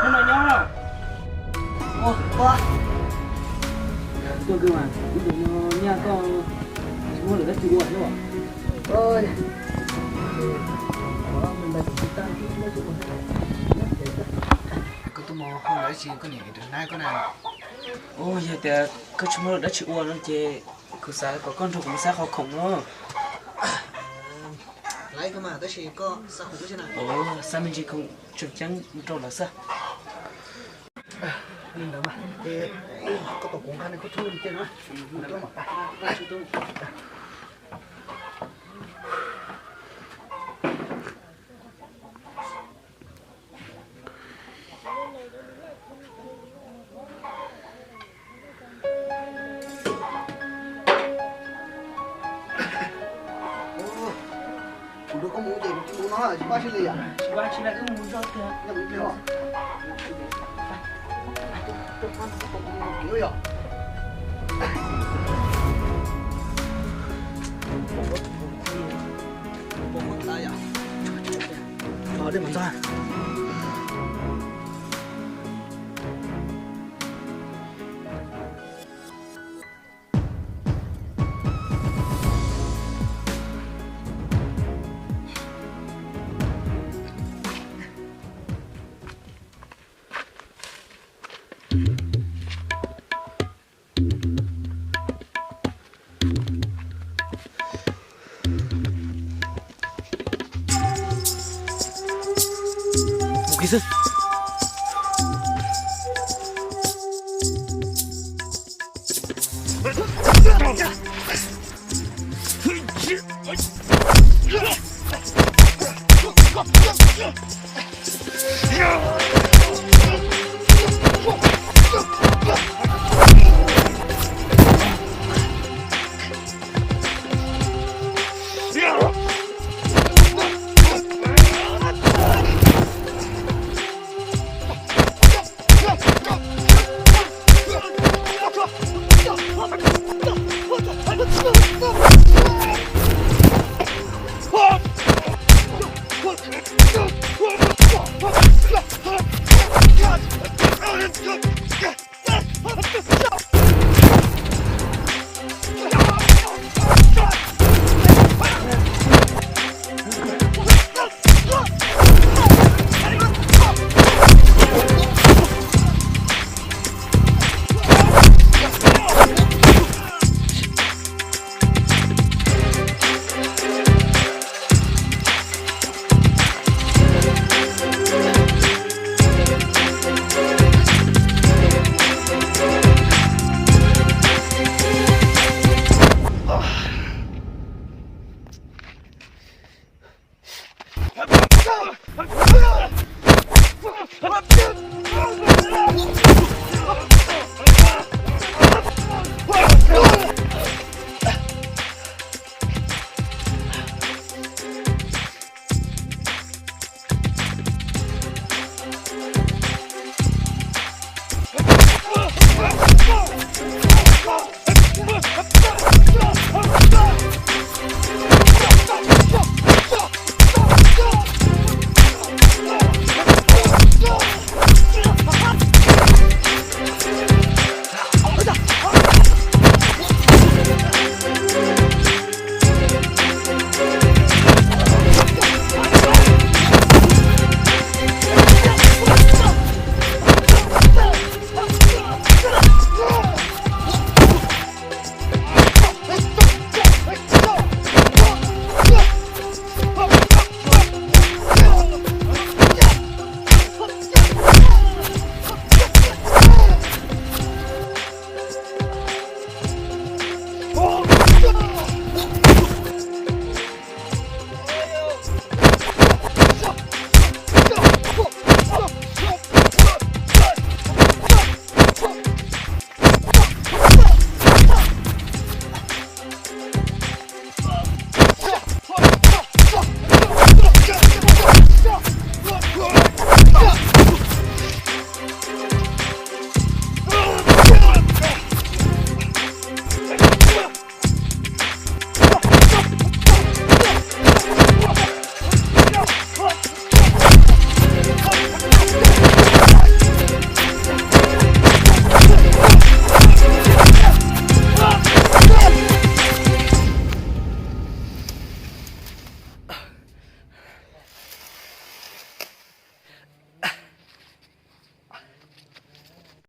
Hnub no nyob los. Ua, ua. Tuaj kawg mas, ib ntus no nyaj koj tsis muaj lawm dab tsi ua thiab os. Koj tuaj mus hauj lwm dab tsi koj niam rov nab koj na? Ua, yog tias koj tsis muaj lawm dab tsi ua no ces kuv xav kom koj nrog kuv mus saib qhov khoom no. Laiv koj mas, tab sis koj xav khoom ua tsi na? Ua, xav me ntsis khoom tseem ceeb rau lawv xwb. Li ntawd mas, ces koj tos kuv nqa nws koj tub li ces no. Kuv nrog koj mus ces kuv tsis mus no tsis pab tsis li yom? Tsis pab tsis li, wb mus zog tiag. Yog kuv pliag os. Yog. Pom qab yom. Dej mas txog. Mus kiag xwb.